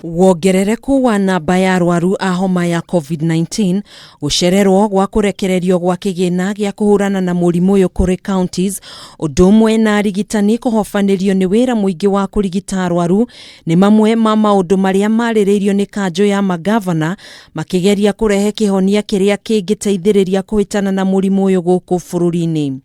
Wongerereku wa namba ya arwaru a homa ya COVID-19, gũcererwo gwa kũrekererio gwa kĩgĩna gĩa kũhũrana na mũrimũ ũyũ kũrĩ counties, ũndũ ũmwe na arigitani kũhobanĩrio nĩ wĩra mũingĩ wa kũrigita arwaru, nĩ mamwe ma maũndũ marĩa marĩrĩirio nĩ kanjũ ya magavana makĩgeria kũrehe kĩhonia kĩrĩa kĩngĩteithĩrĩria kũhĩtana na mũrimũ ũyũ gũkũ bũrũri-inĩ.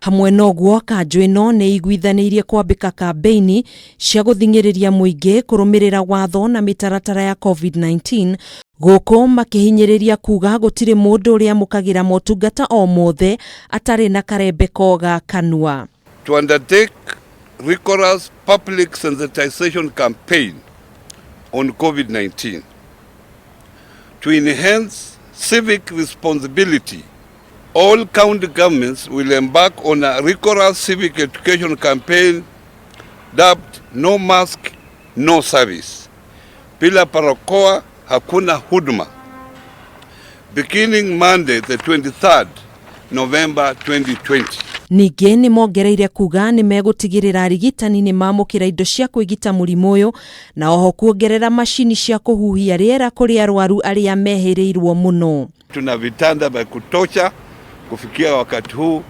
Hamwe na ũguo, kanjũ ĩno nĩ iguithanĩirie kwambĩka kambĩini cia gũthing'ĩrĩria mũingĩ kũrũmĩrĩra watho na mĩtaratara ya COVID-19, gũkũ makĩhinyĩrĩria kuga gũtirĩ mũndũ ũrĩamũkagĩra motungata o mothe atarĩ na karembeko ga kanua. To undertake rigorous public sensitization campaign on COVID-19 to enhance civic responsibility. All county governments will embark on a rigorous civic education campaign dubbed "No Mask, No Service". Bila barakoa hakuna huduma. Beginning Monday, the 23rd November 2020. Ningĩ nĩ mongereire kuga nĩ megũtigĩrĩra arigitani nĩ mamũkĩra indo cia kwĩgita mũrimũ ũyũ, na oho kuongerera macini cia kũhuhia rĩera kũrĩ arwaru arĩa mehĩrĩirwo mũno. Tuna vitanda vya kutosha kufikia wakati huu,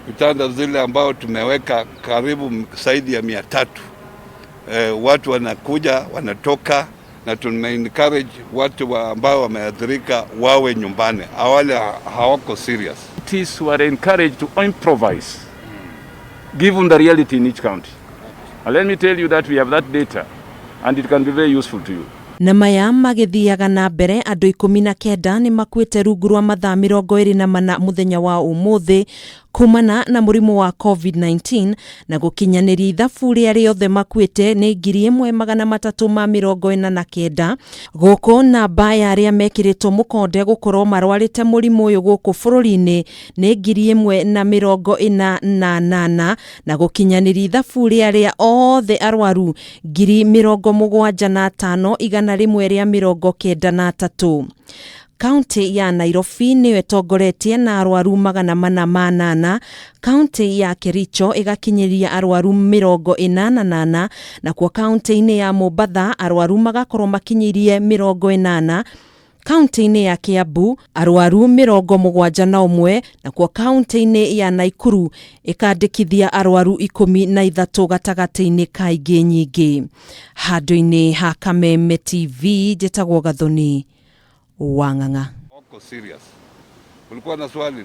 vitanda zile ambao tumeweka karibu zaidi ya 300. Watu wanakuja wanatoka, na tume encourage watu ambao wameathirika wawe nyumbani, wale hawako serious. Counties were encouraged to improvise, given the reality in each county. And let me tell you that we have that data, and it can be very useful to you. Na maya magĩthiaga na mbere, andũ 19 nĩ makuĩte rungu rwa mathaa 24 mũthenya wa ũmũthĩ kumana na mũrimũ wa COVID-19, na gũkinyanĩria ithabu rĩa rĩothe makuĩte nĩ 1349, gũkũ namba ya arĩa mekĩrĩtwo mũkonde gũkorwo marwarĩte mũrimũ ũyũ gũkũ bũrũri-inĩ nĩ 1048, na gũkinyanĩria ithabu rĩa arĩa othe arwaru 75,193. Kaunti ya Nairobi nĩyo ĩtongoretie na arwaru 408, kaunti ya Kericho ĩgakinyĩria arwaru 84, nakuo kaunti-inĩ ya Mombatha arwaru magakorwo makinyĩirie 80, kaunti-inĩ ya Kiambu arwaru 71, nakuo kaunti-inĩ ya Naikuru ĩkandĩkithia arwaru 13 gatagatĩ-inĩ ka ingĩ nyingĩ. Handũ-inĩ ha Kameme TV, njĩtagwo Gathoni Wang'ang'a. Wako serious. Ulikuwa na swali?